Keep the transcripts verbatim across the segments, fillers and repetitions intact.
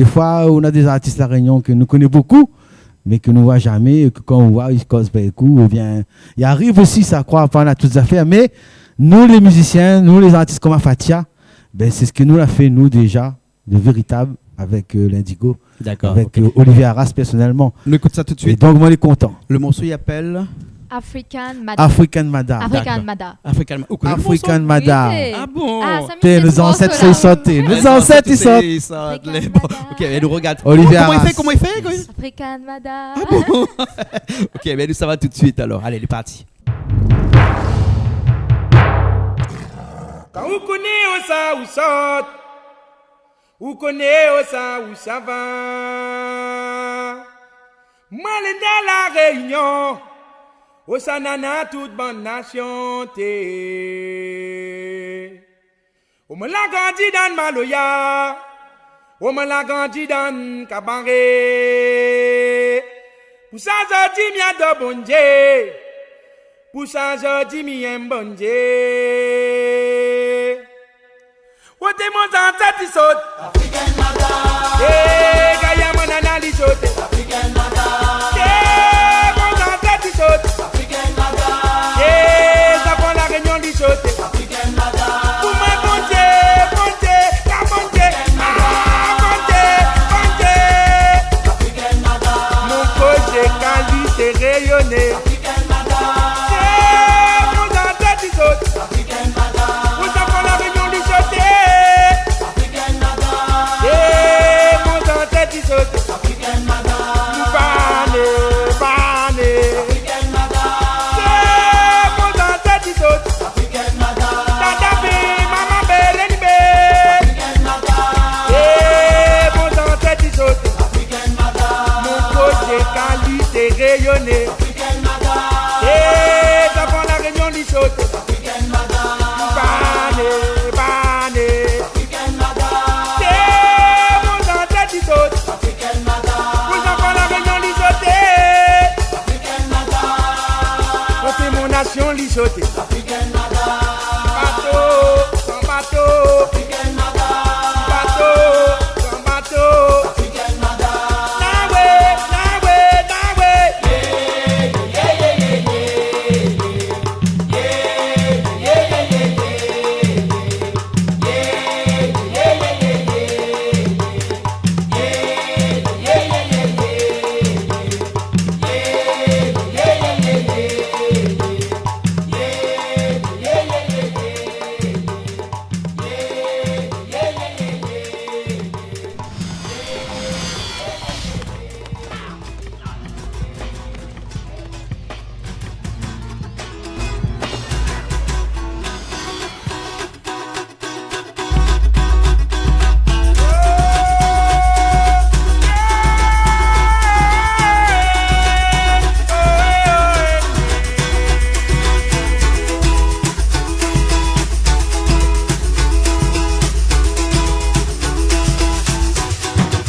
Défoi, nou na dé zartis La Rényon ke nou koné bokou, mé ke nou voi zamé, é ke kan ou voi, i koz pa ékou, oubien, i ariv osi, sa, kroi pa an tout zafèr, mé nou, lé mizisien, nou, lé zartis konm Afatia, bin, sé sak nou la fé, nou, déza, de véritab avèk, euh, Lindigo, avèk, euh, Olivier Arras pèrsonèlman. Dakor, OK. Nou ékout sa tout suit. É donk, moin lé kontan. Le morso i apèl African Mada. African Mada. Dakor. African Mada. African Ma-, ou koné le morso ? African Mada. Oui. Ah bon ? Ah, sa, mi fé lo morso la. Té, nout zansèt i sort. Nout zansèt i sort. African Mada. OK, mé nou rogard. Olivier Arras. Koman, koman i fé, koman i fé, koman i fé ? African Mada. Ah bon ? OK, bin, nou sava tout suit alor. Alé, lé parti. Kan ou koné ousa ou sort, ou koné ousa ou sava. Moin lé né La Rényon, ousa nana tout bann nasion té. Moin la grandi dan maloya, Koman la grandi dan kabaré. Pou sa zordi mi ador Bondié. Pou sa zordi mi yèm Bondié. Koté mon zansèt i sot. African Mother. Eh, Gaya mon nana li soté. African Mother. Eh, mon zansèt i sot. African Mother. Eh, sa pran La Rényon li soté. African Mother. Pou moin Bondié, Bondié, la Bondié. Ah, Bondié, Bondié. Mon kozé kali té réyoné. Eh, mon zansèt i sot. Pou sa pran La Rényon li soté. Eh, mon zansèt i sot. Bané, bané. Eh, mon zansèt i sot. Tata bé, mama bé, lèni bé. Eh, mon zansèt i sot. Mon kozé kali té réyoné. Eh, sa pran La Rényon li soté. Bané, bané. Eh, mon zansèt i sot. Pou sa pran La Rényon li soté. Koté mon nasion li soté. Bato, san bato. Bato, san bato. Nawe, nawe, nawe.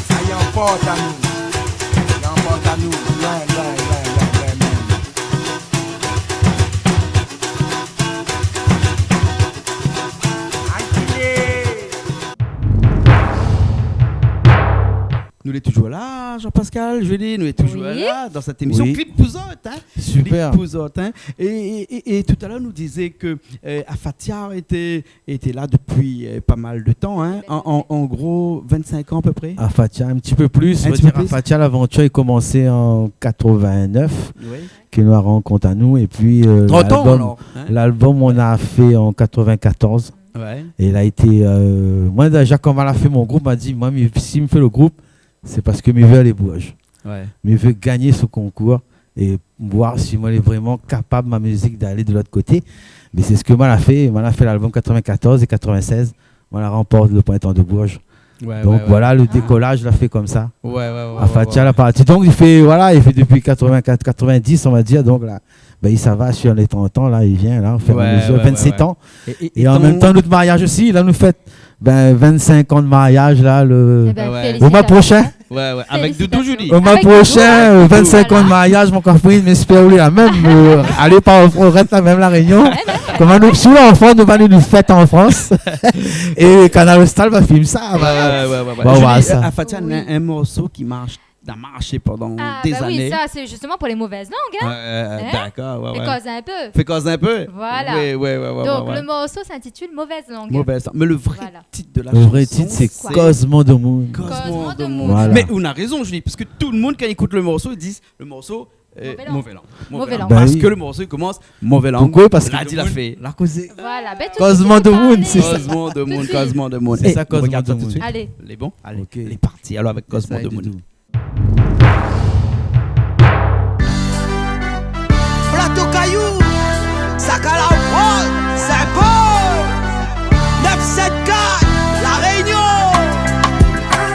Sa i anport anou. I anport anou. Loin, loin, loin, loin, loin, loin. Nou lé toujour la, Jean-Pascal, Julie, nou lé toujour la dan sèt émision. Oui. Clip pou zot, in. Super. Clip pou zot, in. É, é, é, é talèr nou dizé ke, euh, Afatia lété, lété la dopi, euh, pa mal de tan, in. An, an, an gro, vinn-sink an apepré. Afatia, in ti pé plis, on va dir. In ti pé plis. Afatia, lavantir la komansé an katrovin-nèf. Oui. Ke nou la rankont anou, épi, euh, trant an, lalbom, alor, in ? Lalbom, nou la fé an katrovin-katorz. Ouais. É la été, euh, moin, déza, kan ma la fé mon group, ma di, moin, mi, si mi fé lo group, sé parske mi vé alé Bourges. Ouais. Mi vé gagné so konkour é voir si moin lé vréman kapab, ma mizik, d'alé de lot koté. Mé sé sak ma la fé. Ma la fé lalbom katrovin-katorz é katrovin-sèz. Moin la ranport lo Printemps de Bourges. Ouais, ouais, ouais. Donk voilà, lo dékolaz la fé konmsa. Ouais, ouais, ouais, ouais, ouais. Afatia la parti. Donk i fé, voilà, i fé dopi katrovin-kat, katrovin-dis, on va dir. Donk la, bin, i sava sir lé trant an, la, i vien, la, o fur é a mezur, ouais, ouais, vinn-sèt an. É, é, é an mèm tan, nout mariaz osi, la, nou fèt, bin, vinn-sink an de mariaz, la, lo, lo moi proshin. Eh ben, félicitations. Ouais, ouais, avèk Doudou, Julie. Félicitations. O moi proshin, euh, vinn-sink an de mariaz, mon kofrin, mi éspèr ou lé la mèm, euh, alé pa an Frans, rès la mèm La Rényon. Ouais, non. Koman nou, si nou lé an Frans, nou va nou, nou fèt an Frans. É Kanal Austral va film sa, va, ouais, ouais, ouais, ouais. Julie, euh, Afatia, in, in morso ki marsh, la marshé pandan dé zané. Ah, bah oui, ça, c'est justement pour les mauvaises langues, hein. Euh, euh, d'accord, ouais, ouais. Fé koz in pé. Fé koz in pé. Voilà. Oui, oui, oui, oui. Donc, le morceau s'intitule Mauvaise langue. Mauvaise langue. Voilà. Mé lo vré tit de la shanson, sé Koz mon domoun. Koz mon domoun. Koz mon domoun. Voilà. Mé ou na rézon, Julie, parske tout lo moun, kan i ékout lo morso, i di lo morso, euh, mové lang. Mové lang. Mové lang. Bah oui. Parske lo morso i komans mové lang. Poukosa ? Parske la di la fé. La kozé. Voilà, bin, tout de suite, Koz mon domoun, sé sa. Koz mon domoun, koz mon domoun. Sé sa, Koz mon domoun. Tout de suite. Allez. Lé bon ? Allez, lé parti. Alor, avèk Koz mon domoun. Plato Kayou, Sakala Prod, Saint-Paul, nèf sèt kat, La Rényon.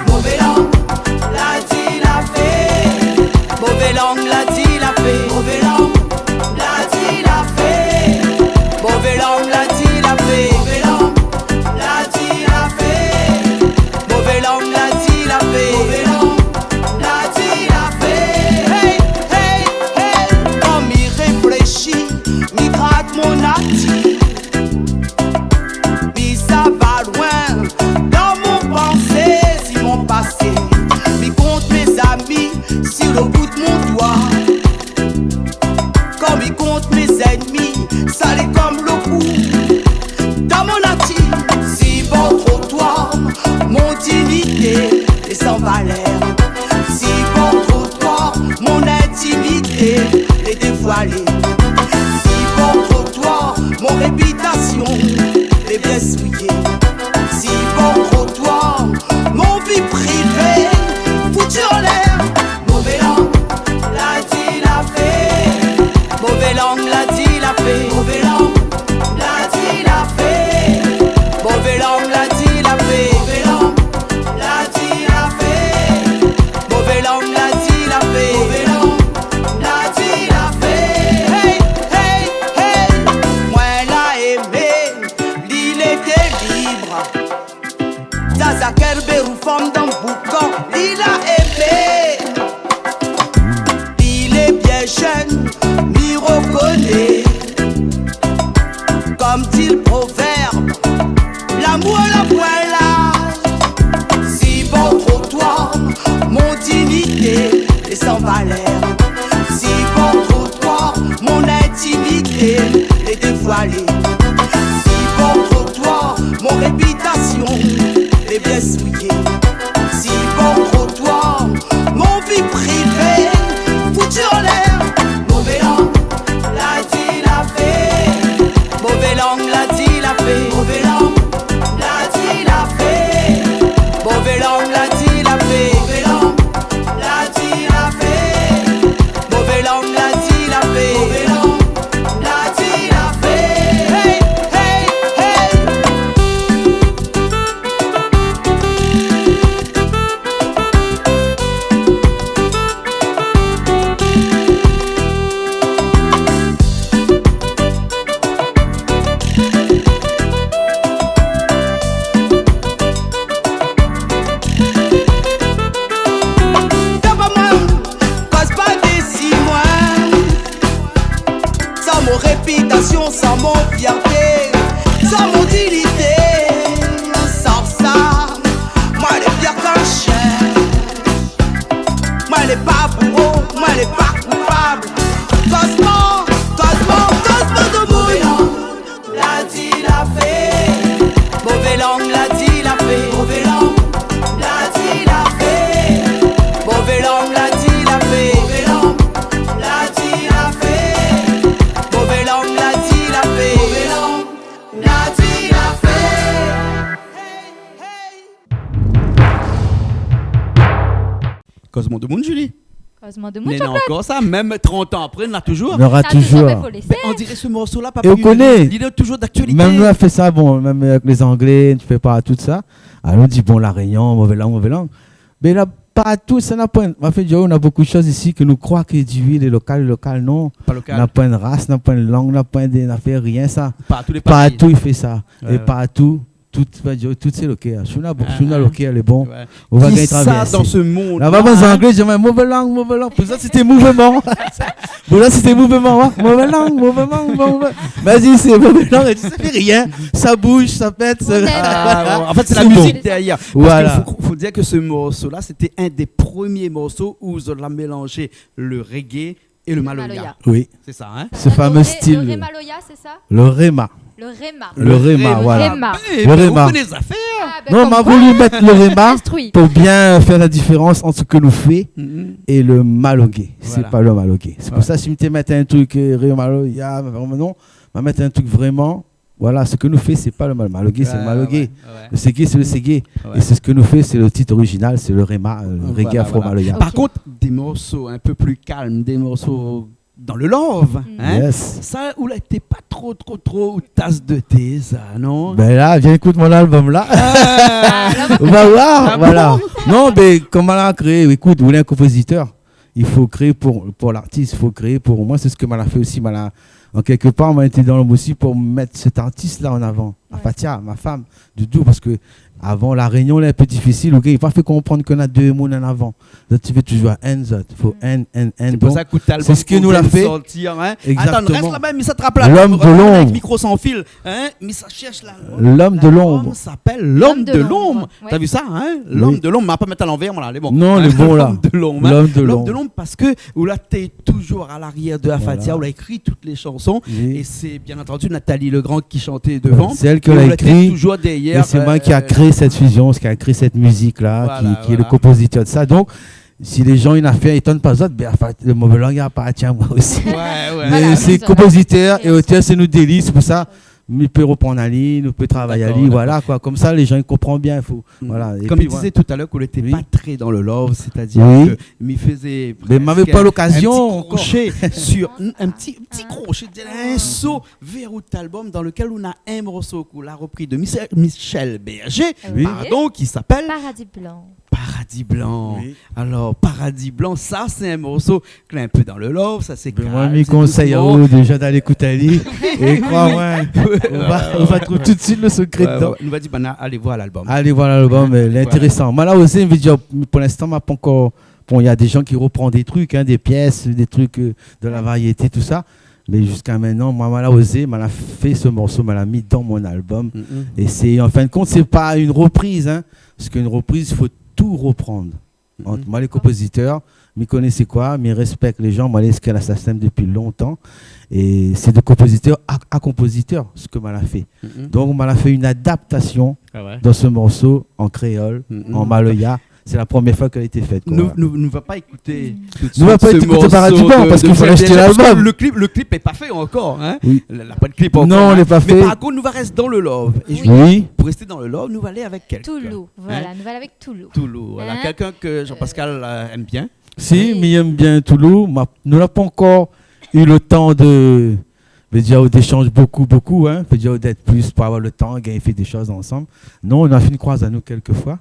Mové lang la di la fé. Mové lang la di la fé. Mové lang la di la fé. Mové lang la di la fé. Mové lang la di la fé. Mové lang la di Dan mon pansé, si mon pasé, mi kont mé zami si lo bout mon doi. Kan mi kont mé zènmi, sa lé konm lo kou. Dan mon natir, si bor trotoir, mon dinité lé san valèr. Si bor trotoir, mon intimité lé dévoilé. Si bor trotoir, mon répitasion lé bien souillé. Si bor trotoir, mon vi privé foutu anlèr. Mové lang la di la fé. Mové lang la di la fé. Mové lang la di la fé. Mové lang la di la fé. Mové lang la di la fé. Mové lang la di la fé. Mové lang la di la fé. Hey, hey, hey. Moin la émé, li lété lib. Zaza Kerber ou fanm dan boukan, li la émé. Li lé bien jenn, mi rokoné. Konm di lo provèrb, lamour la poin laz. Si bor trotoir, mon dinité lé san valèr. Si bor trotoir, mon intimité lé dévoilé. Si bor trotoir, mon répitasion lé bien souillé. Si bor trotoir, mon vi privé foutu anlèr. Mové lang la di la fé. Mové lang la di la fé. Mové lang la di la fé. Mové lang la di la fé. Mové lang la di la fé. Mové lang la di la fé. Mové lang la di la fé. Hey, hey, hey. Daba moin, pas pa dési moin. San mon répitasion, san mon fièrté, san mon dinité, san sa, moin lé fièr konm shien. Moin lé pa bouro, moin lé pa koupab. Koz amoin, koz amoin, koz amoin domoun. La di la fé. Mové lang la di la fé. Mové lang la di la fé. Mové lang la di la fé. Mové lang la di la fé. Mové lang la di la fé. Mové lang la di la fé. Koz amoin domoun, Julie. Koz amoin domoun, Jean-Claude. Mé non, ankor sa, mèm trant an apré, nou la touzour. Nou nora touzour. Sa touzour, mé fo lésé. Bin, on diré se morso-la, pa pi, li lé touzour d'aktualité. É ou koné, mèm nou la fé sa, bon, mèm avèk lé Zanglé, nou fé pa tout sa. Alor nou di, bon, La Rényon, mové lang, mové lang. Mé la, partou, sa na poin, ma fé di, na bonpé de shoz isi ke nou kroi ke di, wi, lé lokal, lé lokal, non. Pa lokal. Na poin de ras, na poin de lang, na poin de, na fé rien sa. Partou lé parèy. Partou i fé sa. É partou, tout, va dir, tout sé loké, hein. Si ou na, si ou na loké, lé bon. Ou va gingn travèrsé. Ki sa dan se monn-la, hein ? La, bann Zanglé i di, mé mové lang, mové lang. Pou zot sété mouvman. Pou zot sété mouvman, hein. Mové lang, mové lang, mové. Mé di, sé mové lang, é di, sa fé rien. Sa i bouz, sa i pèt, sa... Ah, ouais. An fèt, sé la mizik dèrièr. Sé bon. Voilà. Parske fo, fo dir ke se morso-la, sété inn dé promié morso ousa zot la mélanzé le reggae é le maloya. Maloya. Oui. Sé sa, hein ? Se fameux style. Le ré-, le ré maloya, sé sa ? Le ré ma. Le ré ma. Le ré ma, voilà. Ré ma. Eh, le ré ma. Ou koné zafèr. Ah, bin, non, konm koi. Ma voulu mèt le ré ma pou bien fé la diférans ant sak nou fé é le maloké. Voilà. Sé pa le maloké. Sé pou sa, si mi té mèt in trik, euh, ré maloya, mé vréman non, ma mèt in trik vréman Voilà, sak nou fé, sé pa le mal-, maloké, sé le maloké. Ah, ouais, ouais. Le ségé, sé le ségé. Ouais. É sé sak nou fé, sé le tit orizinal, sé le ré ma, euh, reggae afro-maloya. Voilà, voilà. Par kont, dé morso in pé pli kalm, dé morso dan le love, hein ? Yes. Sa, ou la, té pa tro, tro, tro out tas de té, sa, non ? Bin la, vien ékout mon album la. Ah. Ou va voir, voilà. Ah bon ? Non, mé koman la kréé, ékout, ou lé in konpozitèr. I fo kréé pou, pou lartis, i fo kréé pou... Moin, sé sak ma la fé osi, ma la, an kèlkepar, moin lété dan le osi pou mèt sèt artis-la an avan. Fatia, ma fam, Doudou, parske avan, La Rényon, la, in pé difisil, OK, i fo fé konprann ke na dé moun an avan. Zot i vé touzour inn, zot. Fo inn, inn, inn. Sé pou sa ke tout albom sé sak nou la fé. Atann, rès la mèm, mi sa trap la. Lom de lonb. Avèk mikro san fil, in, mi sa shèrsh la. Lom de lonb. Lalbom i apèl Lom de lonb. Lom de lonb, ouais. Ou la vi sa, in ? Lom de lonb, ma pa mèt a lanvèr, moin, la, lé bon. Non, lé bon, la. Lom de lonb, in. Lom de lonb. Lom de lonb parske ou la té touzour a larièr de Fatia, ou la ékri tout lé shanson. Oui. É sé bien antandi Nathalie Legrand ki shant dovan. Sé èl ki la ékri. É ou la té touzour dèrièr, é sé moin ki la kré sèt fizion, ki la kré sèt mizik-la, ki, ki lé le konpozitèr de sa. Voilà, voilà. Donk, si lé jan i na fé étonn pa zot, bin, an fèt, le mové lang i apartien amoin osi. Ouais, ouais. Voilà, sé konpozitèr é otèr, sé nout déli, sé pou sa. Mi pé reprann ali, nou pé travay ali, voilà, koi. Dakor, dakor. Konmsa, lé jan i konprann bien, fo, voilà. Konm mi dizé talèr ke ou lété pa tré dan le love, sétadir ke mi fézé prèsk in ti kroshé sur, in, in ti, in ti kroshé, in so vèr out albom dan lekèl ou na in morso ke ou la repri de Michel, Michel Berger, pardon, ki apèl Paradis Blanc. Paradis Blanc. Oui. Alor, Paradis Blanc, sa, sé in morso ki lé in pé dan le love, sa sé kalm, sé dousman. Bin, moin, mi konsèy aou déza d'alé ékout ali. É kroi amoin, ou va, ou va trouv tout suit le sekré dedan. Ouais, ouais. Nou va di, bin, alé voir lalbom. Alé voir lalbom, lé intérésan. Moin la osi, mi vé dir, pou linstan, ma pankor, bon, néna dé jan ki repran dé trik, in, dé piès, dé trik, euh, de la variété, tout sa. Mé ziska mintnan, moin, moin la ozé, moin la fé se morso, moin la mi dan mon albom. Mm, mm. É sé, an fin de kont, sé pa in repriz, in. Parske in repriz, fo tou reprann. Mm, mm. Ant moin, lé konpozitèr, mi koné sé koi, mi rèspèk lé jan, moin lé èskèl a Sastem dopi lontan. É sé de konpozitèr a, a konpozitèr, sak moin la fé. Mm, mm. Donk, moin la fé in adaptasion dan se morso an kréol, an maloya. Sé la promièr foi ke la été fèt, koi. Nou, nou, nou va pa ékouté tout suit se morso de, de Michel Berger, parske le klip, le klip lé pa fé ankor, in. Oui. La, la pa de klip ankor, in. Non, lé pa fé. Mé par kont, nou va rès dan le love. É pou rès dan le love, nou va alé avèk kèlkin. Toulou, voilà, nou va alé avèk Toulou. Toulou, voilà. Kèlkin ke Jean-Pascal, euh, èm bien. Si, mi èm bien Toulou. Ma, nou la pankor u le tan de, vé dir, d'échanj bokou, bokou, in. Vé dir, d'èt plis, pou avoir le tan, gingn fé dé shoz ansanm. Non, nou la fine kroiz anou kèlkefoi.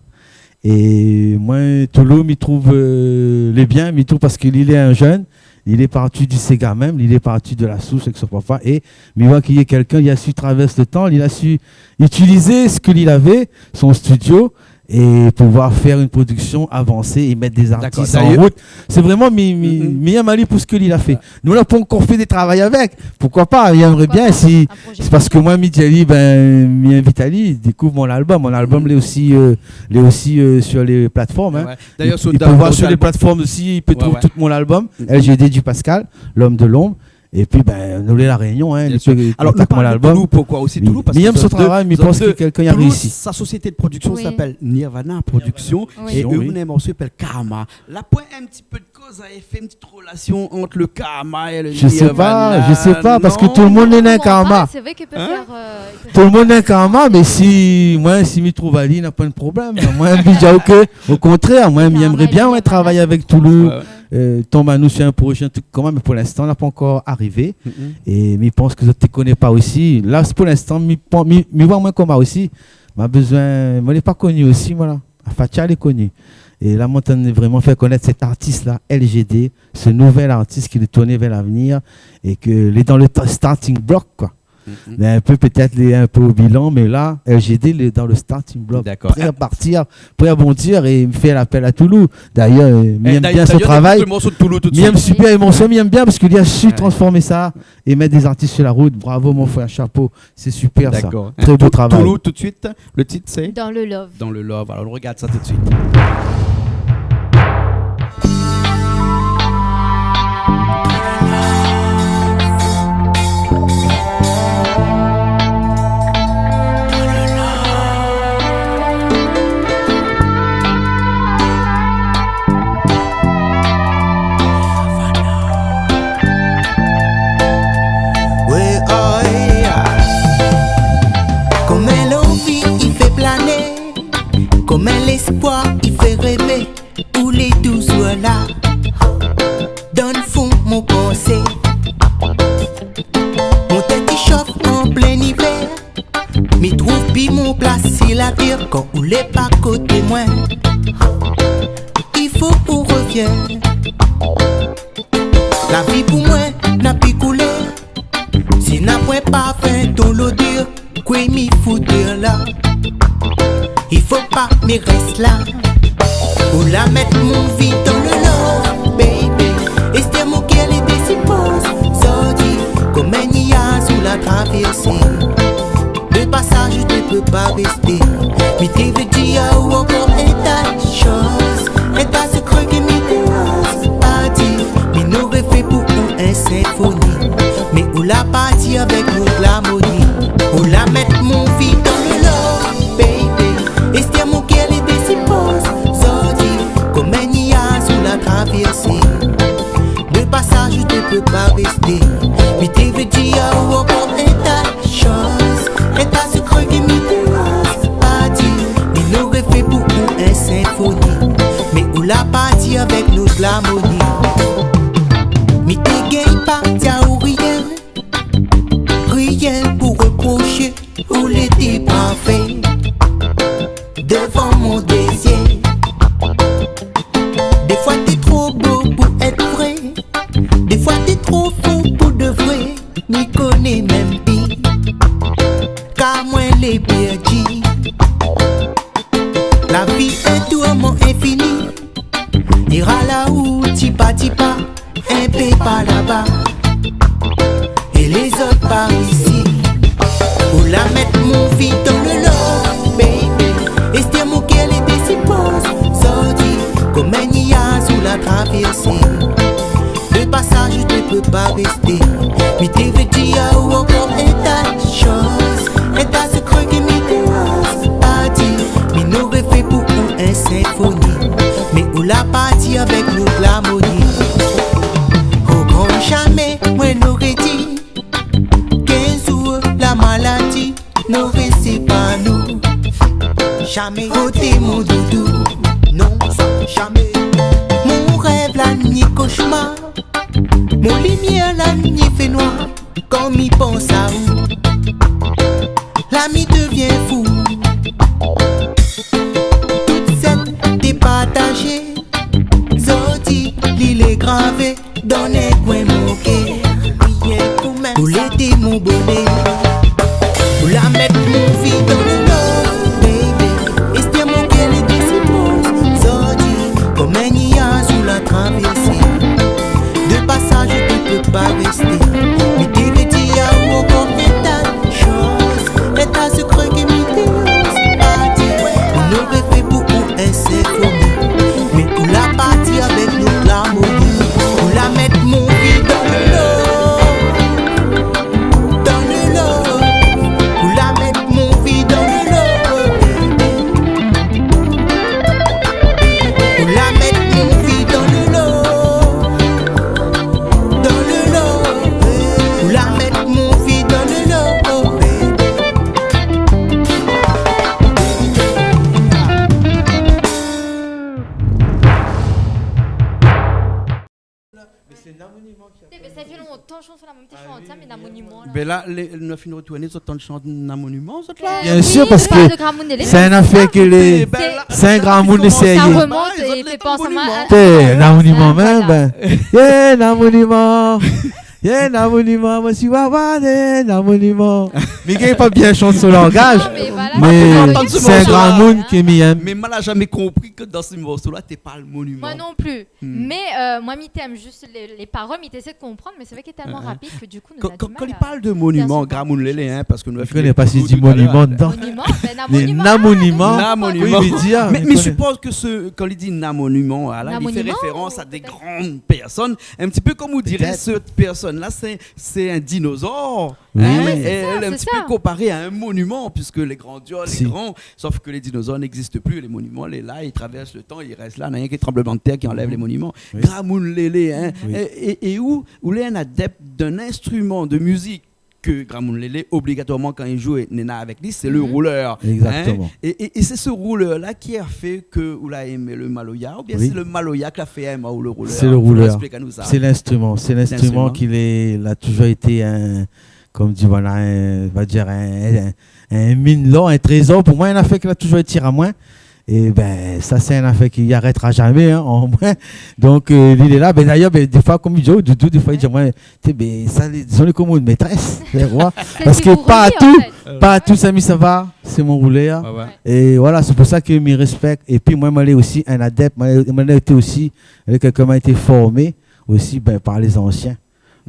É moin, Toulou, mi trouv, euh, lé bien, mi trouv parske li lé in jenn, li lé parti du séga mèm, li lé parti de la sours èk son papa. É mi voi ke li lé kèlkin, li la su travèrs le tan, li la su itiliz sak li lavé, son studio, é pouvoir fé in prodiksion avansé é mèt dé zartis an rout. Dakor. Dayèr, sé vréman, mi, mi, mi èm ali pou sak li la fé. Ouais. Nou la pankor fé dé travay avèk. Poukoi pa ? Mi èmré bien, si, sé parske moin, mi di ali, bin, mi invit ali dékouv mon albom. Mon albom, lé osi, euh, lé osi, euh, sur lé platform, in. Ouais. Dayèr, li pé voir sur lé platform osi, li pé trouv tout mon albom, L G D du Pascal, L'homme de l'ombre. Épi, bin, nou lé La Rényon, in, li pé kontak mon albom. Bien sûr. Alor, nou parl de Toulou, poukoi osi Toulou ? Oui. Parske mi èm son travay, mi pans ke kèlkin i a réisi. Toulou, sa société de production i apèl Nirvana Production, é eu, néna in morso i apèl Karma. La poin in ti pé de koz a fé, in ti relasion ant le karma é le Nirvana. Je sais pas, je sais pas, parske tout le moun néna in karma. Non, sé vré ke pé fé, euh, i pé fé. Tout le moun néna in karma, mé si, moin, si mi trouv ali, na poin de problèm. Moin, mi di, OK, o kontrèr, moin, mi èmré bien, ouais, travay avèk Toulou, euh, tonm anou sur in projé, in trik konmsa, mé pou linstan, la pankor arivé. Mm, mm. É mi pans ke zot i koné pa osi. La, sé pou linstan, mi, mi, mi voi amoin konmsa osi. Ma bezoin, moin lé pa koni osi, moin la. Fatia lé koni. É la, moin té anvi vréman fé konèt sèt artis-la, L G D, se nouvèl artis ki lé tourné vèr lavenir é ke lé dan le ta-, starting block, koi. Mm, mm. Mé in pé, pétèt, lé in pé o bilan, mé la, L G D, lé dan le starting block. Dakor. Pré a partir, pré a bondir é fé lapèl a Toulou. Dayèr, euh, mi èm bien son travay. É dayèr, nou ékout le morso de Toulou tout suit. Mi èm super, é morso, mi èm bien parske li la su transform sa é mèt dé zartis sur la rout. Bravo, mon frèr, shapo. Sé super, sa. Dakor. Trè bo travay. Toulou, tout suit. Le tit, sé ? Dans le Love. Dans le Love. Alor, nou rogard sa tout suit. Wé, oh, yeah. Konm lanvi i fé plané, konm léspoir i fé révé, ou lé touzour la, dan fon mon pansé. Mon tèt i shof an plin ivèr, mi trouv pi mon plas si la tèr kan ou lé pa koté moin. I fo ou revien. Lavi pou moin na pi koulèr si na poin parfin ton lodèr. Koué mi fouté la, i fo pa mi rès la. Ou la mèt mon vi dan le love, baby. Èstèr mon kèr lé dési poz, zordi, konm in niaz ou la travèrsé. De pasaz, mi pé pa rèsté. Mi té vé dir aou ankor in ta de shoz, in ta sekré ke mi té oz pa dir. Mi noré fé pou ou in sinfoni, mé ou la parti avèk lot larmoni. Ou la mèt mon vi dan le love, baby. Èstèr mon kèr lé dési poz, zordi, konm in niaz ou la travèrsé. De pasaz, mi pé pa rèsté. Mi té vé dir aou ankor in ta de shoz, in ta de sekré ke mi té oz pa dir. Mi noré fé pou ou in sinfoni, mé ou la parti avèk lot larmoni. Mi té gingn pa dir aou rien, rien pou reprosé, ou lété parfé devan mon dézir. Défoi té tro bo pou èt vré, défoi té tro fo pou de vré. Mi koné mèm pi, kar moin lé pèrdi. La vi in tourman infini. Ira la ou tipa tipa, in pé par laba é lézot par isi. Ou la mèt mon vi dan le love, baby. Èstèr mon kèr lé dési poz, zordi, konm in niaz ou la travèrsé. De pasaz, mi pé pa rèsté. Mi té vé dir aou ankor in ta de shoz, in ta de sekré ke mi té oz pa dir. Mi noré fé pou ou in sinfoni, mé ou la parti avèk lot larmoni. O gran zamé, moin noré di k'in zour la maladi noré sépar nou. Zamé. O té mon doudou, non, zamé. Mon rèv la ni koshmar, mon limièr la ni fé noir. Kan mi pans aou, la mi devien fou. Tout sèt té partazé, zordi li lé gravé dan in koin mon kèr. Ou lété mon bonèr. Ou la mèt mon vi dan le love, baby. Èstèr mon kèr lé dési poz, zordi, konm in niaz ou la travèrsé. De pasaz, mi pé pa rèsté. Mi té vé dir aou ankor in ta de shoz, in ta de sekré ke mi té oz pa dir. Mi noré fé pou ou in sinfoni, mé ou la parti avèk lot larmoni. Ou la mèt mon vi dan le love, dan le love. Ou la mèt mon vi dan le love. Ou la mèt mon vi dan le love, dan le love. Ou la mèt mon vi dan le love. Mé sa i fé lontan, shanson la, mèm té shant sa, mé Na Moniman la. Bin la, lé, nou la fine retourné, zot i antann shant Na Moniman, zot la ? Bien sir, parske sé in afèr ke lé, sé in gramoun, sé, sa i romont é i fé pans amoin. Té, Na Moniman mèm, bin. Yeah, Na Moniman. Yeah, Na Moniman, moin si wawa, yeah, Na Moniman. Mi gingn pa bien shant son langaz, mé sé in gramoun ke mi èm. Mé moin la zamé konpri ke dan se morso la té parl moniman. Moin non pli. Mé, euh, moin mi té èm zis lé, lé parol, mi té éséy konprann, mé sé vré ke lé tèlman rapid ke du kou nou la di mal a. Kan, kan, kan li parl de moniman, gramoun lélé, hein, parske nou la fine ékout talèr. Moniman, bin, Na Moniman. Na Moniman. Mé, mé mi sipoz ke se, kan li di Na Moniman, la, li fé référans a dé gran pèrsone, in ti pé konm ou diré, sèt pèrsone-la, sé, sé in dinozor. Oui. Hein, sé sa, lé in ti pé konparé a in moniman, puiske lé gran, lé gran, sof ke lé dinozor i égzis pli, lé moniman lé la, i travèrs le tan, i rès la, na rienk tranbleman de tèr ki anlèv lé moniman. Oui. Gramoun lélé, hein. Oui. É, é, é ou, ou lé in adèp d'in instriman de mizik ke gramoun lélé, obligatoirman, kan i zoué, néna avèk li, sé le roulèr, hein. Exactement. É, é, é sé se roulèr-la ki la fé ke ou la èm le maloya, oubien sé le maloya ki la fé èm aou le roulèr ? Sé le roulèr. Fo ésplik anou sa. Sé linstriman, sé linstriman ki lé, la touzour été in, konm di, voilà, in, on va dire, in, in, in mine lor, in trézor. Pou moin, in afèr ki la touzour été tir amoin. É bin, sa sé in afèr ki arètra zamé, in, an moin. Donk, euh, li lé la. Bin, dayèr, bin, défoi, konm mi di, Doudou, défoi, li di amoin, té, bin, sa, lé, zot lé konm in métrès, ou voi. Parske partou, an fèt, partou sa mi sava, sé mon roulèr. Ouais, ouais. É voila, sé pou sa ke mi rèspèk. Épi moin, moin lé osi in adèp, moin, moin lé osi, euh, kèlkin, moin la été formé osi, bin, par lé zansien,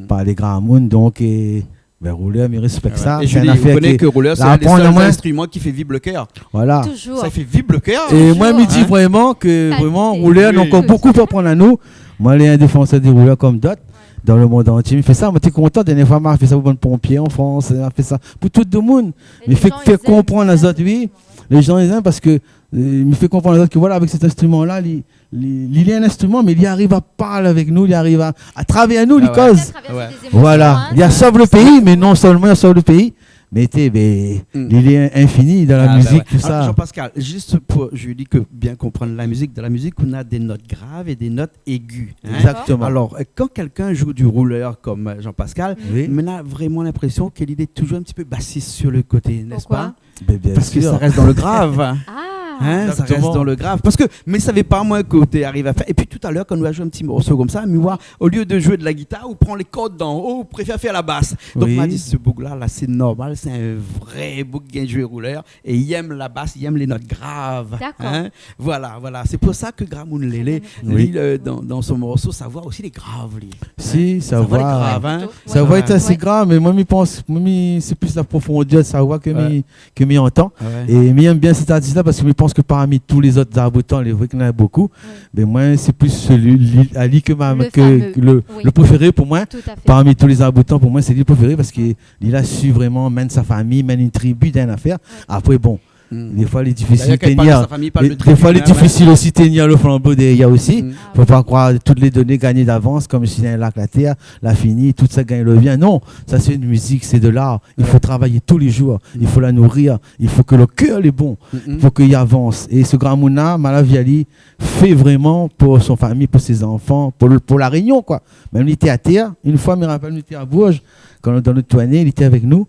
par lé gramoun. Donk, euh, bin, roulèr, mi rèspèk sa. É Julie, ou koné ke roulèr, sé in dé sèl instriman ki fé vib lo kèr. Voila. Toujour. Sa i fé vib lo kèr. É moin, mi di vréman ke, vréman, roulèr, néna ankor bonpé pou aprann anou. Moin lé in défansèr dé roulèr konm dot dan lo mond antié. Mi fé sa, moin té kontan, dèrnié foi, ma fé sa pou bann ponpié an Frans, ma fé sa pou tout domoun. Mi fé, fé konprann azot, oui. Lé zan i zèm, parske, euh, mi fé konprann azot ke, voila, avèk sèt instriman-la, li, li, li lé in instriman, mé li ariv a parl avèk nou, li ariv a, atravèr nou, li koz. Atravèr dé zémosion, in. Voila. Li sov lo péi, mé non sèlman li sov lo péi, mé té, bin, li lé infini dan la mizik, tousa. Jean-Pascal, zis pou Julie, ke bien konprann la mizik, dan la mizik, ou na dé not grav é dé not égi, in. Exactement. Alor, euh, kan kèlkin i zoué di roulèr konm, euh, Jean-Pascal, mi na vréman linprésion ke li lé toujour in ti pé basis su lo koté, n'est-ce pas ? Pourquoi ? Bin, bien sir. Parske sa i rès dan lo grav. Ah. In, sa i rès dan lo grav. Exactement. Parske, mé mi savé pa, moin, koman ou la arivé a fèr. Épi talèr, kan nou la zoué in ti morso konmsa, mi voi, olié de zoué la gitar, ou pran lé kord dan lo, ou préfèr fé la bas. Donk, ma di, se boug-la, la, sé normal, sé in vré boug ki gingn zoué roulèr, é li èm la bas, li èm lé not grav. Dakor. In ? Voila, voila. Sé pou sa ke Gramoun Lélé, li, euh, dan, dan son morso, sa voi osi lé grav, li. Si, sa voi lé grav, in. Sa voi lé asé grav, mé moin, mi pans, moin, mi, sé plis la profondèr de sa voi ke mi, ke mi antan. Ah ouais. É mi èm bien sèt artis-la parske mi pans ke parmi tout lé zot Zaboutan, lé vré ke néna bonpé, mé moin, sé plis sèl-la, li, ali ke ma, ke lo, lo préféré pou moin. Tout à fait. Parmi tout lé Zaboutan, pou moin, sé li lo préféré parske li la su vréman amenn sa fami, amenn in tribi dan in afèr. Ouais. Apré, bon, défoi, lé difisil tenir. Dayèr, kèk par de sa fami, pa de tribi, in, ouais. Défoi, lé difisil osi tenir lo flanbo dèrièr osi. Fo pa kroir tout lé doné gagné davans, konm si in lak la tèr, la fini, tout sa gingn lo bien. Non, sa sé in mizik, sé de lar. I fo travay tou lé zour. I fo la nourir. I fo ke lo kèr lé bon. I fo ke li avans. É se gramoun-la, ma la vi ali, fé vréman pou son fami, pou sé zanfan, pou, pou La Rényon, koi. Mèm li té atèr, in foi, mi rapèl, nou té a Bourges, kan, dan nout tourné, li té avèk nou.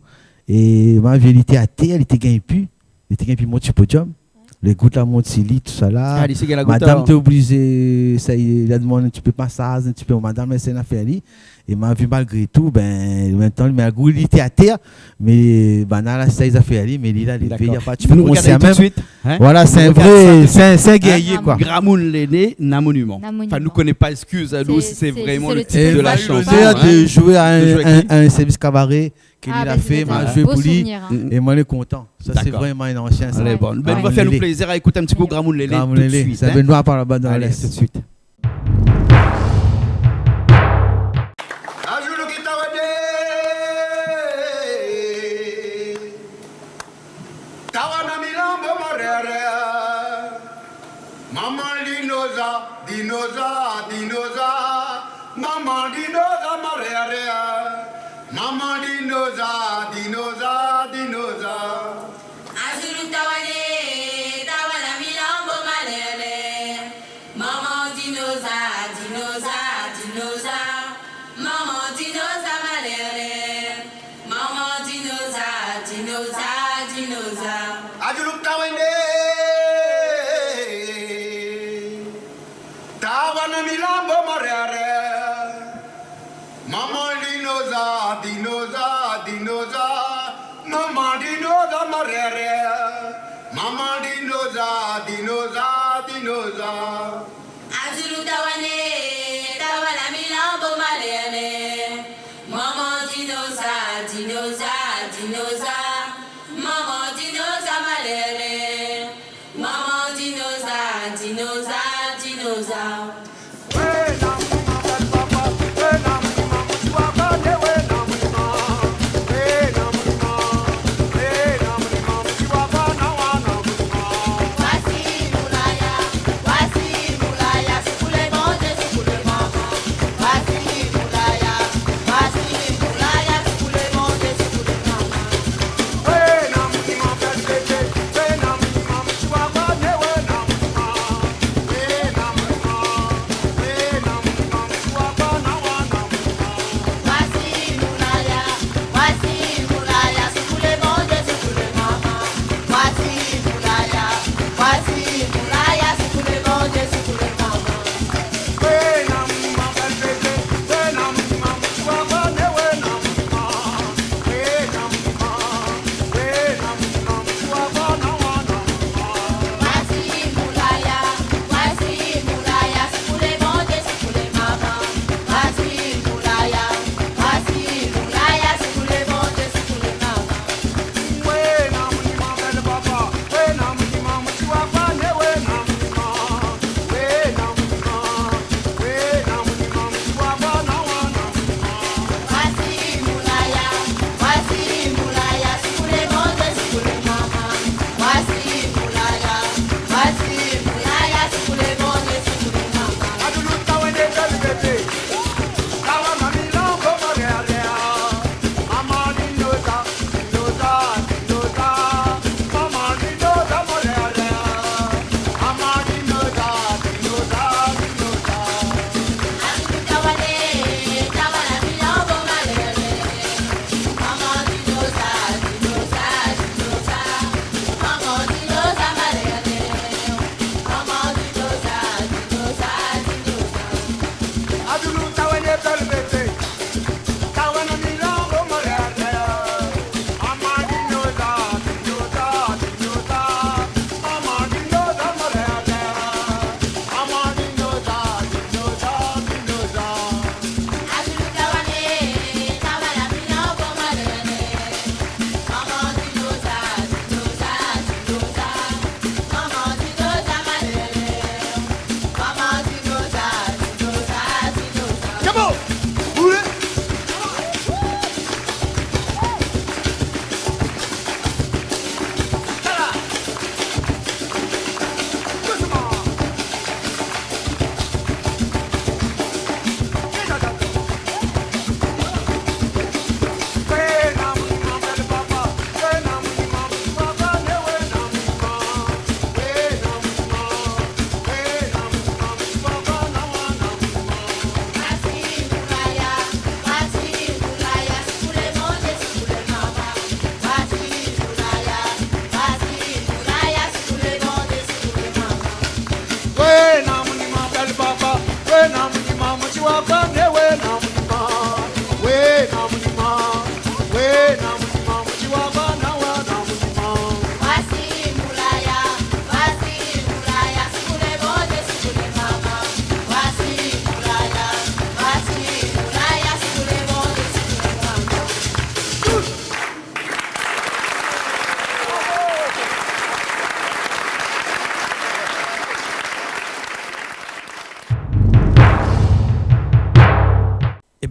É ma vi, li té atèr, li té gingn pi. Li té gingn pi mont si podiom. Lé gout la mont si li, tousala. Ah, li sé gingn la gout, alor. Madam té oblizé, sa, li la domann in ti pé masaz, in ti pé, madam, èl sé in afèr ali. É ma vi, malgré tou, bin, an mèm tan, malgré li té atèr, mé banna la, sa, li la fé ali, mé li la lévé, li la parti. Dakor. Nou rogard sa tout suit, in ? Voila, sé in vré, sé in, sé in gérié, koi. Gramoun Lélé, Na Monuman. Na Monuman. Anfin, nou koné pa, éskiz anou, sé, sé vréman lo tit de la shanson, in. Sé, sé lo plézir de zoué a in, in, in sèrvis kabaré. Ke li la fé, ma la zoué pou li. Ah, bin, sé in bo souvnir, in. É moin lé kontan. Sa, sé vréman in ansien, sa. Dakor. Alé, bon. Bin, nou va fé anou plézir a ékout in ti kou Gramoun Lélé tout suit, in. Gramoun Lélé. Sa vien noir par laba dan lès. Alé, tout suit. Azou lo ki tawané. Tawana milambo marère. Maman dinoza, dinoza, dinoza. Maman dinoza marère. Maman dinoza, dinoza, dinoza. Azou lo tawané, tawana milambo malèlè. Maman dinoza, dinoza, dinoza. Maman dinoza malèlè. Maman dinoza, dinoza, dinoza. Azou lo tawané, tawana milambo marère. Maman dinoza, dinoza, dinoza. Maman dinoza marère. Maman dinoza, dinoza, dinoza. Azou lo tawané, tawana milambo malèlè. Maman dinoza, dinoza, dinoza. Maman dinoza malèlè. Maman dinoza, dinoza, dinoza.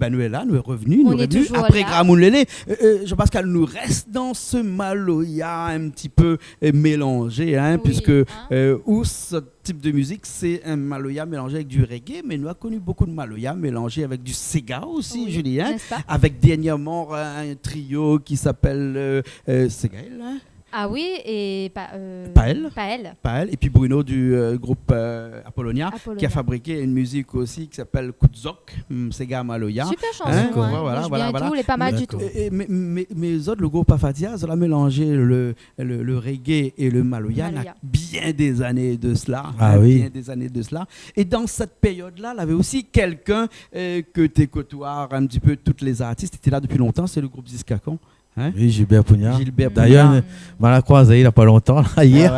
Nou lé la, nou lé revni, nou lé revni. On est toujours là. Apré Gramoun Lélé, euh, euh, Jean-Pascal, nou rès dan se maloya in ti pé, euh, mélanzé, hein, puisque, euh, ou se tip de mizik, sé in maloya mélanzé avèk du reggae, mé nou la koni bonpé de maloya mélanzé avèk du séga osi, Julie, hein, n'est-ce pas ? Avèk dernièrman, euh, in trio ki s'apèl, euh, euh, Ségaël, hein ? Ah oui, é Pa-, euh, Paël. Paël. Paël, épi Bruno du, euh, group, euh, Apolonia, ki la fabriké in mizik osi ki s'apèl Kout Zok, mm, séga maloya. Super chanson, hein, voilà, voilà, voilà. Lé pa mal du tout. É, é, mé, mé, mé zot, le group Afadia, zot la mélanzé le, le, le reggae é le maloya, na bien dé zané de sela, hein, bien dé zané de sela. É dan sèt périod-la, lavé osi kèlkin, euh, ke té kotoy in ti pé tout lé zartis, té la dopi lontan, sé le group Ziskakan. Hein ? Oui, Gilbert Pougnard. Gilbert Pougnard. D'ailleurs, nou la kroizé, na pa lontan, la, yèr,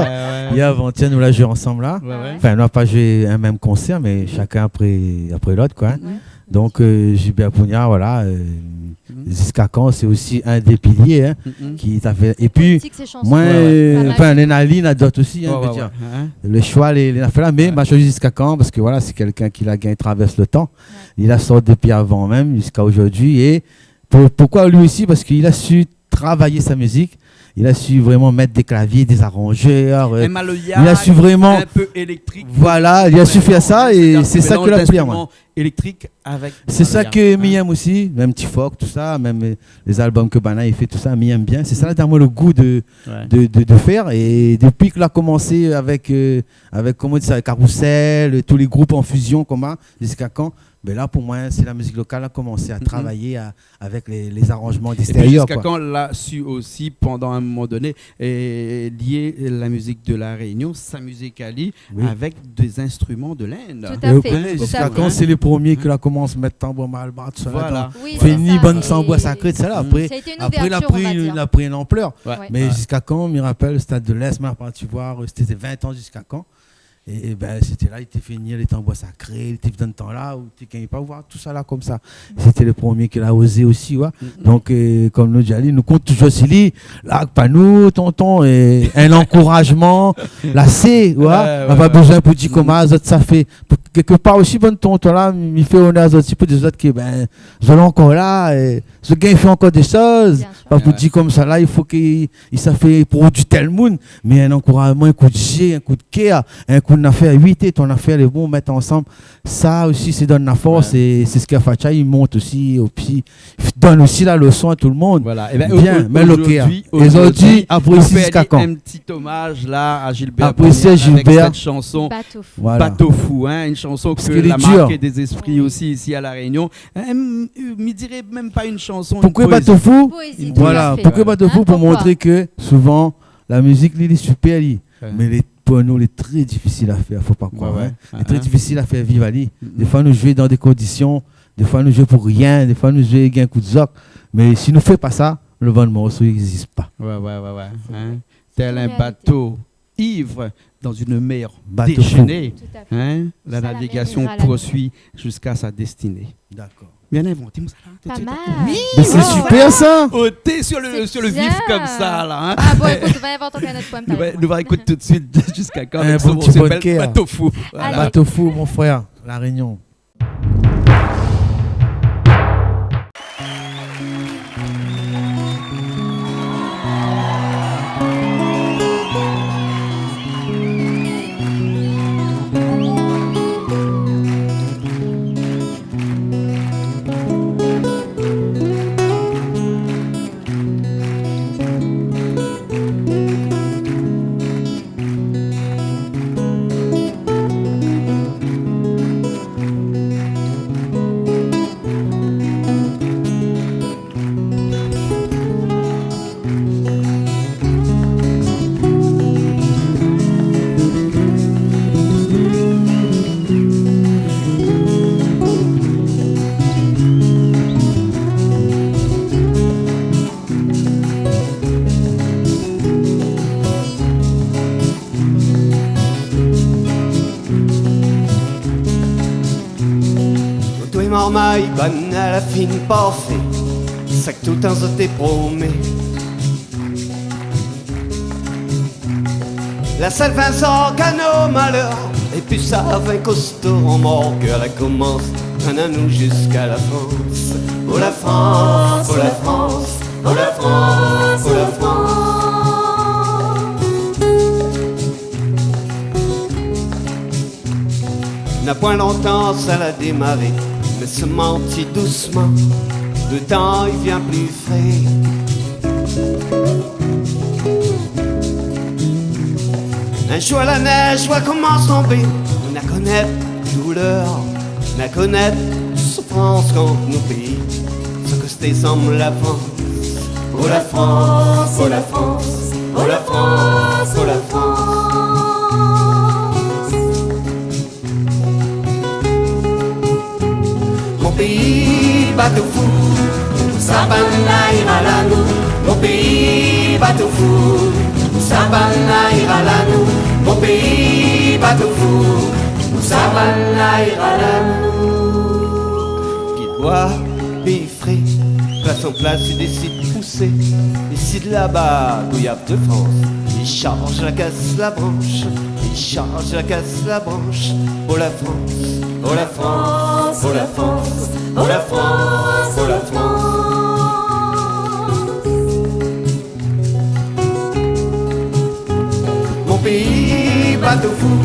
yèr, avan-yèr, nou la zoué ansanm, la. Ouais, ouais. Enfin, nou la pa zoué in mèm konsèr, mé shakinn apré, apré lot, koi, hein. Donk, euh, Gilbert Pougnard, voilà, euh, Ziskakan, sé osi inn dé pilié, hein, ki la fé. Épi, moin, euh, enfin, Léna Lee, na dot osi, hein, je veux dire. Le shoi lé, lé la fé la, mé ma shoizi Ziskakan parske, voilà, sé kèlkin ki la gingn travèrs le tan. Li la sort dopi avan mèm ziska zordi é Pou-, poukoi li osi ? Parske li la su travay sa mizik, li la su vréman mèt dé klavié, dé zaranzèr, euh, li la su vréman, in pé éléktrik, voilà, li la su fé sa, é sé sa ke la pli amoin. Mélanz d'instriman éléktrik avèk maloya. Sé sa ke mi èm osi, mèm Ti Fok, tousa, mèm, euh, lé zalbom ke banna i fé, tousa, mi èm bien. Sé sa la donn amoin le gou de, de, de, de fèr. É dopi ke la komansé avèk, euh, avèk, koman i di sa, Carousel, tout lé group an fuzion, koman, Ziskakan, bin la, pou moin, sé la mizik lokal la komansé a travay a, avèk lé, lé zaranzman d'èkstérièr, koi. Épi Ziskakan la su osi, pandan in moman doné, é lié la mizik de La Rényon, sa mizik ali, avèk dé zinstriman de l'Inde. Tout à fait, tout à fait. Ziskakan, sé le promié ke la komans mèt tanbour malbar, tousa la, dan, fini bann tanbour sakré, tousa la. C'était une ouverture, on va dire. Apré, apré, la pri, la pri in anplèr. Ouais. Mé Ziskakan, mi rapèl, Stade de l'Est, moin la parti voir, euh, sété vin an Ziskakan. É, é bin, sété la, li té fé vnir lé tanbour sakré, li té fé dan tan la, ou té gingn pa voir tousa la konmsa. Sété le promié ke la ozé osi, ouais. Donk, euh, kom nou di ali, nou kont touzour si li, la, pa nou, tonton, é in ankourazman, la sé, ouais. Ouais, ouais, ouais. Na pa bezoin pou di koman zot sa fé. Pou, kèlkepar osi, bann tonton la, mi fé onèr a zot osi pou di azot ke, bin, zot lé ankor la, é, zot gingn fé ankor dé shoz. Bien sûr. Pa pou di konmsa la, i fo ke i sa fé produi tèl moun, mé in ankourazman, in kou d'zié, in kou d'kèr, in kou d'nafèr, oui, té, ton nafèr lé bon, mèt ansanm. Sa osi, sé donn la fors, é sé sak Afadia i mont osi, opi, donn osi la leson a tout le moun. Voilà. É bin, bien, o-, o-, mé le kèr. É zordi, nou fé in ti omaz la a Gilbert Pougnard avèk sèt shanson Bateau Fou. Voilà. Bateau Fou, hein, in shanson ke la marké dé zéspri osi isi a La Rényon. Hein, m-, mi diré mèm pa in shanson, in poézi. Poukoi Bateau Fou ? Poézi, tout à fait. Voilà, poukoi Bateau Fou ? Pou montré ke souvan, la mizik, li, li lé super, li. Ouais. Mé lé, pou nou, lé tré difisil a fèr, fo pa kroir, hein. Ouais, ouais. Lé tré difisil a fèr viv ali. Défoi, nou zoué dan dé kondision, défoi, nou zoué pou rien, défoi, nou zoué gingn kou d'zok. Mé si nou fé pa sa, le bann morso i égzis pa. Ouais, ouais, ouais, ouais. Hein ? Tèl in bato ivre dans une mer déchaînée, hein, la navigation poursuit jusqu'à sa destinée. Bateau Fou. Tout à fait. Sa la mèr i ral. Dakor. Bien inventé, mon, sa la, tout de suite. Pa mal. Oui, mé sé super, sa. Oté sur le, sur le vif konmsa la, hein. Ah bon, ékout, nou va invant ankor in ot poèm talèr. Nou va, nou va ékout tout de suite Ziskakan avèk son morso ki s'apèl Bateau Fou. Voilà. Bateau Fou, mon frèr, La Rényon. Moto é marmay, bann la fine parfé, sak toultan zot té promé. La sèl fin sa kano malèr, épi sa vin kosto an mor, ke la komans Anou ziska la Frans. Oh la Frans, oh la Frans, oh la Frans, oh la Frans. Na poin lontan sa la démaré, mé sa i mont dousman, lo tan i vien pli fré. In zour la nèz va komans tonbé, nou na konèt doulèr, nou na konèt soufrans kan nou péi, sa kosté sanm la Frans. Oh la Frans, oh la Frans, oh la Frans, oh la Frans. Mon péi bato fou, sa banna i ral anou. Mon péi bato fou, sa banna i ral anou. Mon péi bato fou, sa banna i ral anou. Piboi, pé fré, plas an plas i désid pousé. Isi laba, gouyab de Frans, i sharz la kas la bransh, i sharz la kas la bransh. Oh la Frans, oh la Frans, oh la Frans, oh la Frans, oh la Frans. Mon péi bato fou,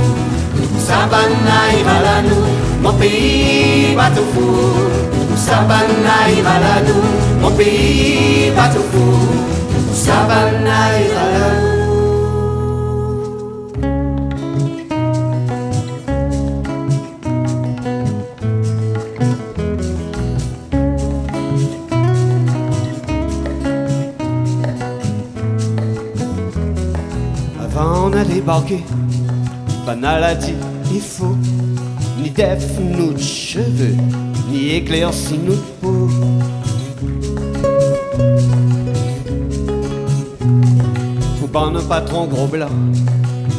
sa banna i ral anou. Mon péi bato fou, sa banna i ral anou. Mon péi bato fou, sa banna i ral anou. Avan nou la débarké, banna la di i fo ni dèf nout shové, ni éklèrsi nout po. Pou bann patron gro blan,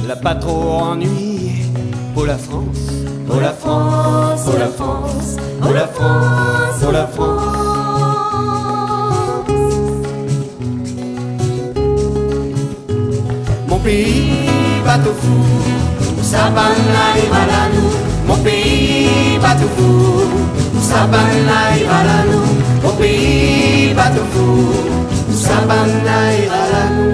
la pa tro annuiyé. Pou la Frans, pou la Frans, pou la Frans, pou la Frans, pou la Frans. Mon péi bato fou, sa banna i ral anou. Mon péi bato fou, sa banna i ral anou. Mon péi bato fou, sa banna i ral anou.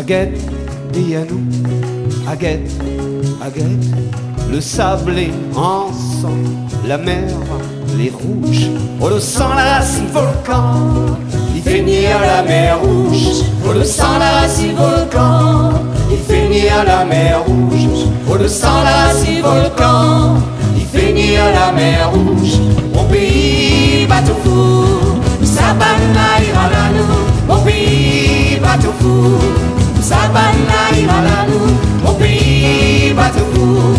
Agèt dèrièr nou, agèt, agèt. Lo sab lé ansanm, la mèr lé rouz. Oh, lo san la rasine volkan, i fé nir la mèr rouz. Oh, lo san la rasine volkan, i fé nir la mèr rouz. Oh, lo san la rasine volkan, i fé nir la mèr rouz. Mon péi bato fou, sa banna i ral anou. Mon péi bato fou, sa banna i ral anou. Mon péi bato fou,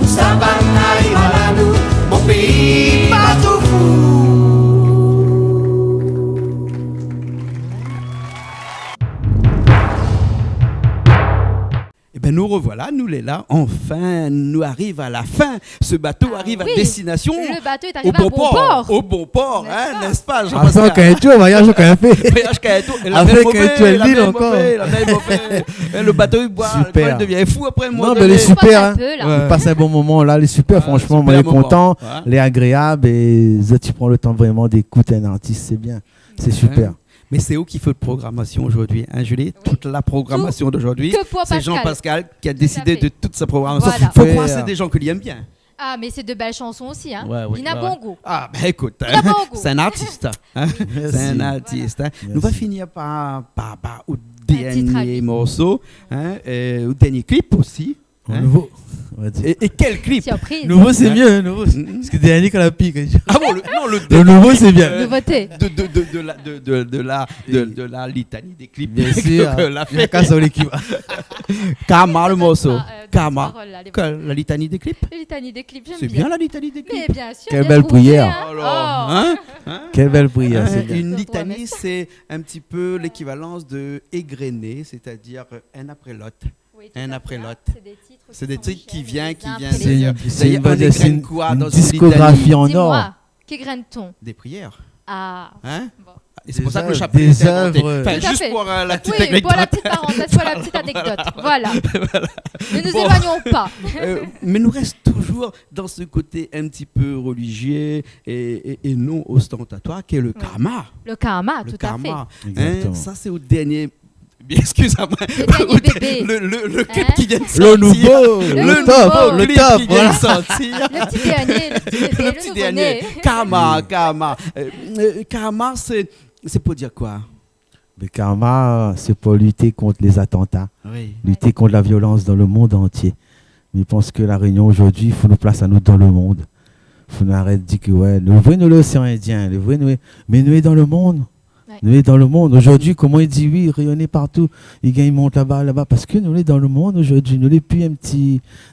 sa banna i ral anou. Mon péi bato fou. Ében, nou rovoila, nou lé la, anfin, nou ariv a la fin. Se bato ariv a destinasion, o bon por, o bon por, in, nèspa, Jean-Pascal ? Avèk in tour, voyaz kan mèm. Voyaz kan mèm. É la mèr mové, la mèr mové, la mèr mové. É lo bato i boi, i devien fou apré. Non, mé lé super, in. I pas in bon moman la, lé super, fransman, moin lé kontan, lé agréab, é zot i pran lo tan vréman d'ékout in artis, sé bien, sé super. Mé sé ou ki fé la programasion zordi, in, Julie ? Tout la programasion d'aujourd'hui, sé Jean-Pascal ki la désid de tout sa programasion. Voilà. Fo kroir sé dé jan ke li èm bien. Ah, mé sé de bèl shanson osi, in. Li na bon gou. Ah, bin, ékout, sé in artis, in. Sé in artis, in. Nou va finir par, par, par out dèrnié morso, in, out dèrnié klip osi. Hein ? Nouvo, on va dire. Et, et quel clip ? Surprise. Nouvo, c'est mieux, hein, nouvo. Hein ? Parce que dernier, kan la pik, hein. Ah bon, le, non, le dernier clip, euh, de, de, de la, de, de, de la, de, de la litanie des clips que, que la fait. Bien sûr. Karma, le morceau. Karma. Karma. Karma. Quoi, la litanie des clips ? La litanie des clips, j'aime bien. C'est bien, la litanie des clips. Mais bien sûr, bien trouvé, hein. Quelle belle prière. Alors, hein ? Hein ? Quelle belle prière, c'est bien. Une litanie, c'est un petit peu l'équivalence de égrené, c'est-à-dire, euh, un après l'autre. Oui, tout à fait. Un après l'autre. C'est des titres qui s'enchaînent les uns après les autres. C'est des titres qui viennent, qui viennent. C'est une, c'est une, d'ailleurs, on égrène quoi dans une litanie ? C'est une, c'est une discographie en or. Dis-moi, qu'égrène-t-on ? Des prières. Ah, bon. Hein ? Et c'est pour ça que le chapelet a été inventé. Des œuvres. Enfin, juste pour, euh, la petite anecdote. Tout à fait. Oui, pour la petite parenthèse, pour la petite anecdote. Voilà. Voilà. Ne nous éloignons pas. Bon. Euh, mais nous reste toujours dans ce côté un petit peu religieux et, et, et non ostentatoire, qui est le karma. Oui. Le karma, tout à fait. Le karma. Exactement. Hein, ça, c'est au dernier Bien, excusez-moi. Le dernier bébé. Le, le, le clip qui vient de sortir. Hein ? Le nouveau, le top, le top, voilà. Le nouveau clip qui vient de sortir. Le petit dernier, le petit bébé, le nouveau-né. Le petit dernier. Karma, karma. Euh, euh, karma, c'est, c'est pour dire quoi ? Le karma, c'est pour lutter contre les attentats, lutter contre la violence dans le monde entier. Oui. Ouais. Mi pans ke La Rénion zordi, fo nou plas anou dan le mond. Fo nou arèt di ke, ouais, nou, vré, nou lé Océan Indien, lé vré, nou lé, mé nou lé dan le mond. Ouais. Nou lé dan le mond. Zordi, koman i di, oui, rayonner partout, i gingn mont laba, laba, parske nou lé dan le mond zordi, nou lé pi in ti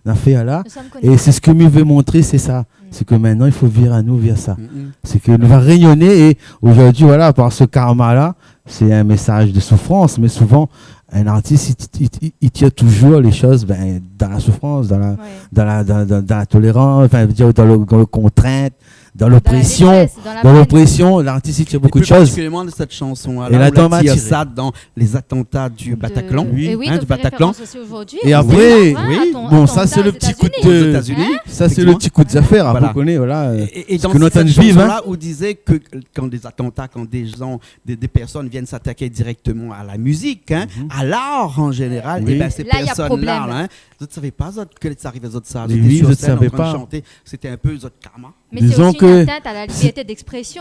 nafèr la. Nous sommes connectés. É sé sak mi vé montré, sé sa. Mm. Sé ke mintnan, i fo vir anou vèr sa. Mm, mm. Sé ke nou va rayonner é zordi, voilà, par se karma-la, sé in mésaz de soufrans, mé souvan, in artis, i, i, i, i tir touzour lé shoz, ben, dan la soufrans, dan la, ouais, dan la, dan, dan, dan la tolérans, anfin, vé dir, dan le, dan le kontrint, dan lopresion. Dans la détresse, dans la peine. Dan lopresion, lartis i tir bonpé de shoz. Et plus particulièrement de cette chanson-là, là, où la tire ça dans les attentats du Bataclan, hein, du Bataclan. Et oui, on fait référence aussi aujourd'hui, hein, à ton attentat aux États-Unis. Oui, oui. Bon, sa sé le ti kou de, hein, sa sé le ti kou de zafèr, hein. Effectivement. Voilà. Et, et dans cette chanson-là, on disait que quand des attentats, quand des gens, des, des personnes viennent s'attaquer directement à la musique, hein, à l'art en général, eh ben, ces personnes-là, hein, zot i savé pa, zot, ke sa ariv azot sa. Zot té sur scène en train de chanter. Mé oui, zot i savé pa. C'était un peu zot karma. Disons que,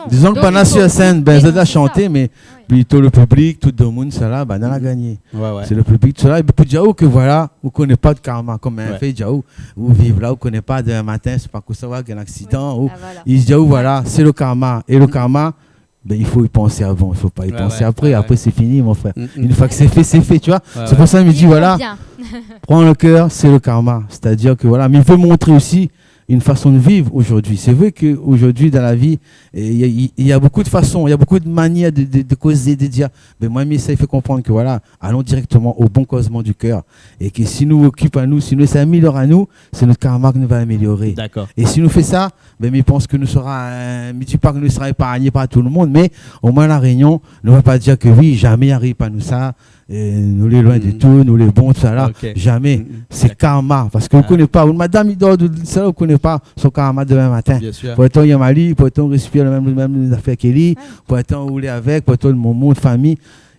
disons que pa na sur scène, ben, zot la shanté, mé plito le piblik, tout demoun, sa la, ben, nou la gagné. Ouais, ouais. Sé le piblik, sa la, é pou dir aou ke voilà, ou koné pa de karma, konm in fé, i di aou, ou viv la, ou koné pa, demin matin, sé pa kosa, ou gingn in aksidan, ou, i di aou, voilà, sé le karma. É le karma, ben, i fo y pansé avan, i fo pa y pansé apré. Ouais, ouais. Apré, sé fini, mon frèr. Mm, mm. Une fois que c'est fait, c'est fait, tu vois. Ouais, ouais. Sé pou sa mi di, voilà, pran le kèr, sé le karma. C'est-à-dire que, voilà, mé i vé montré osi in fason de viv zordi. Sé vré ke zordi, dan la vi, é, i na, i, i na bonpé de fason, i na bonpé de manièr de, de, de kozé, de dir. Mé moin, mi éséy fé konprann ke, voilà, alon dirèkteman o bon kozman du kèr. É ke si nou okip anou, si nou éséy amélior anou, sé nout karma ke nou va amélioré. D'accord. É si nou fé sa, ben, mi pans ke nou sera, euh, mi di pa ke nou sera épargné par tout le monde, mé omoin La Rénion, nou va pa dir ke oui, zamé i ariv pa nou sa, euh, nou lé loin de tout, nou lé bon, tout sa la. Ok. Zamé. Mm, mm. D'accord. Sé karma. Parske ou koné pa, in madam i dor, sa la, ou koné pa son karma demin matin. Bien sûr. Pourtan, i yèm ali, pourtan, ou respir le mèm, le mèm zafèr ke li, pourtan, ou lé avèk, pourtan, mon, mon fami.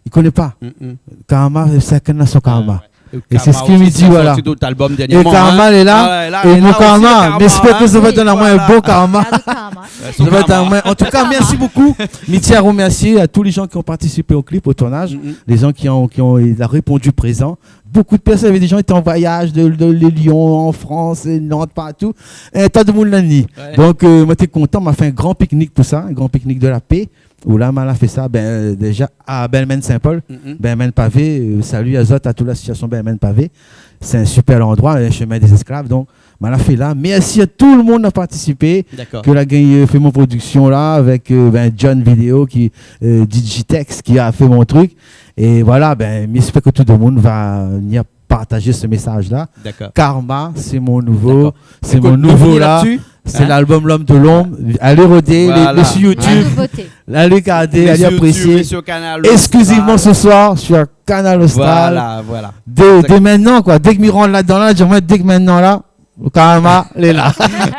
I koné pa. Mm, mm. Karma, shakinn na son karma. Ouais, ouais. É sé sak mi di, voilà. É karma osi, sa la sorti dan out album dernièrman, hein. É karma lé la. Ah ouais, la, é la osi, le karma, hein. É mon karma, mi éspèr ke zot va donn amoin in bon karma. Oui, voilà. Ah, le karma. Ouais, son karma. Zot va donn amoin. En tout cas, merci beaucoup. Mi tien a remèrsié tout lé jan ki la partisip o klip, o tournaz, mm, mm, lé jan ki la, ki la réponn prézan. Bonpé de pèrsone, navé dé jan té an voyaz de, de, de Lyon, an Frans, é Nantes, partou. In ta de moun la ni. Ouais. Donk, euh, moin té kontan, ma fé in gran piknik pou sa, in gran piknik de la pé. Ou la, ma la fé sa, ben, euh, déza, a Bèlmèn Sin-Pol, mm, mm, Bèlmèn Pavé, euh, salu azot, a tout lasosiasion Bèlmèn Pavé. Sé in super landroi, in shemin dé zésklav, donk, ma la fé la. Mèrsi a tout le moun la partisipé, d'accord, ke la gingn, euh, fé mon prodiksion la, avèk, euh, ben, John Vidéo ki, euh, Digitex, ki la fé mon trik. É voilà, ben, mi éspèr ke tout le moun va vnir partaz se mésaz la. D'accord. Karma, sé mon nouvo, d'accord, sé mon nouvo la. Écoute, nou fini la-dsi, hein ? Sé l'album L'Homme de l'Ombre. Alé rodé, lé, lé sur YouTube. Voilà. La nouveauté. Alé gardé, alé aprésié. Lé sur YouTube, lé sur Kanal Austral. Exclusivement ce soir sur Kanal Austral. Voilà, voilà. Exact. Dé, dé mintnan, koi. Dèk mi rant ladan la, di amoin, dèk mintnan la, le karma lé la.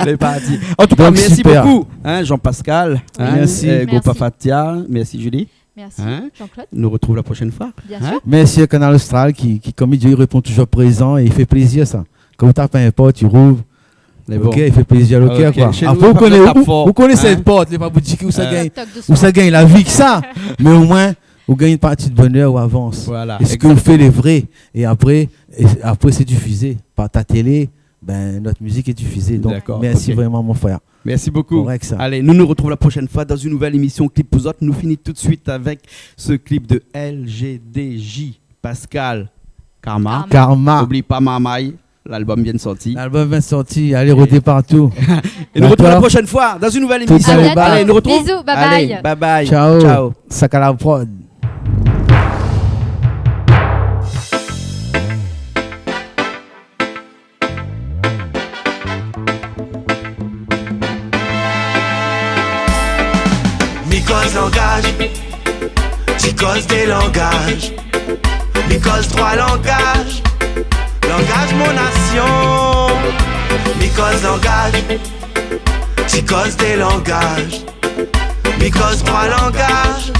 Lé parti. Donk, super. En tout cas, merci beaucoup, hein, Jean-Pascal, hein, euh, Gopa Fatia. Merci. Merci, Julie. Merci, Jean-Claude. Hein ? Nou retrouv la prochaine fois. Bien sûr. Hein ? Mèrsi a Kanal Austral ki, ki, konm i di, i réponn touzour prézan é i fé plézir sa. Kan ou tap in port, i rouv. Mé bon. Ok, i fé plézir le kèr, koi. Ok, chez nous, on tape fort. Apré, ou koné, ou, ou koné sèt port, lé pa pou di ke ou sa gingn, ou sa gingn la vi ke sa. Hein ? Toc, toc de soutien. Mé omoin, ou gingn in parti de bonèr, ou avans. Voilà, exactement. É sak ou fé lé vré. É apré, é apré, sé difizé par ta télé, bin, nout mizik lé difizé. Donk, mèrsi vréman, mon frèr. D'accord, ok. Merci beaucoup. Correct, ça. Allez, nous nous retrouvons la prochaine fois dans une nouvelle émission Clip pou zot. Nou fini tout de suite avec ce clip de L G D J, Pascal Karma. Karma. Karma. Oubli pa Marmaye, l'album vient de sortir. L'album vient de sortir, allez rôder partout. Et nous retrouvons la prochaine fois dans une nouvelle émission. D'accord. Tout à fait. Allez, nous retrouvons. Bisous, bye bye. Allez, bye bye. Ciao. Ciao. Sakala Prod. Mi koz langaz, ti koz dé langaz. Mi koz troi langaz, langaz mon nasion. Mi koz langaz, ti koz dé langaz. Mi koz troi langaz,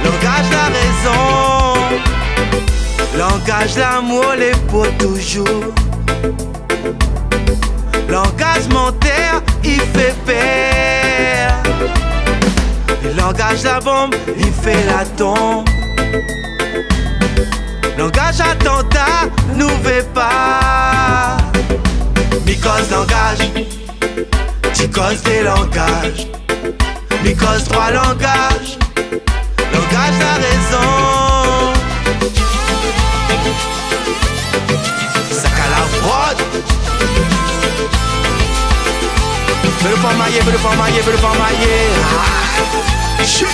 langaz la rézon, langaz lamour lé pou touzour. Langaz mantèr, i fé pèr. Langaz la bonm, i fé la tonm. Langaz atanta, nou vé pa. Mi koz langaz, ti koz dé langaz. Mi koz troi langaz, langaz la rézon. Sakala Prod. Bèl fanm mayé, bèl fanm mayé, bèl fanm mayé. Ah. Shit.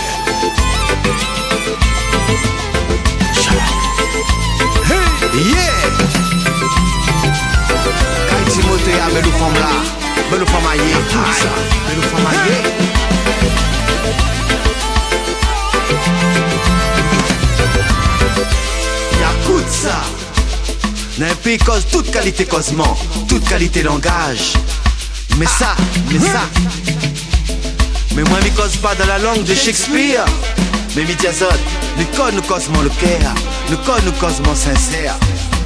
Hey, yeah. Kay Timoté, a bèl fanm la. Bèl fanm mayé. Akout sa. Bèl fanm mayé. Akout sa. Na in péi koz tout kalité kozman, tout kalité langaz. Mé sa, mé sa. Mé moin, mi koz pa dan la lang de Shakespeare. Mé mi di azot, mi koz nou kozman lo kèr, mi koz nou kozman sinsèr.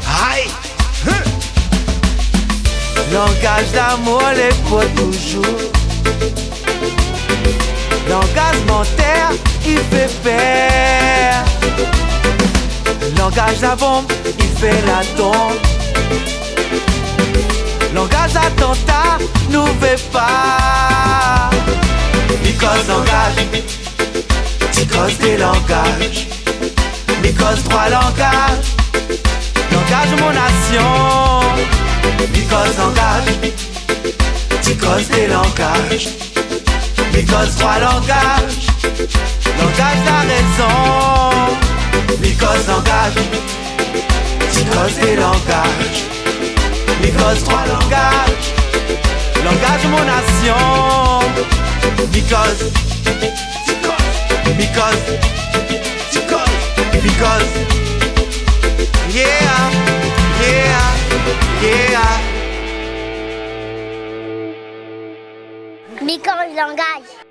Ay! Langaz lamour lé pou touzour. Langaz mantèr, i fé pèr. Langaz la bonm, i fé la tonm. Langaz atanta, nou vé pa. Mi koz langaz, ti koz dé langaz. Mi koz troi langaz, langaz mon nasion. Mi koz langaz, ti koz dé langaz. Mi koz troi langaz, langaz la rézon. Mi koz langaz, ti koz dé langaz. Mi koz troi langaz, langaz mon nasion. Mi koz, mi koz, mi koz, mi koz. Yeah, yeah, yeah. Mi koz langaz.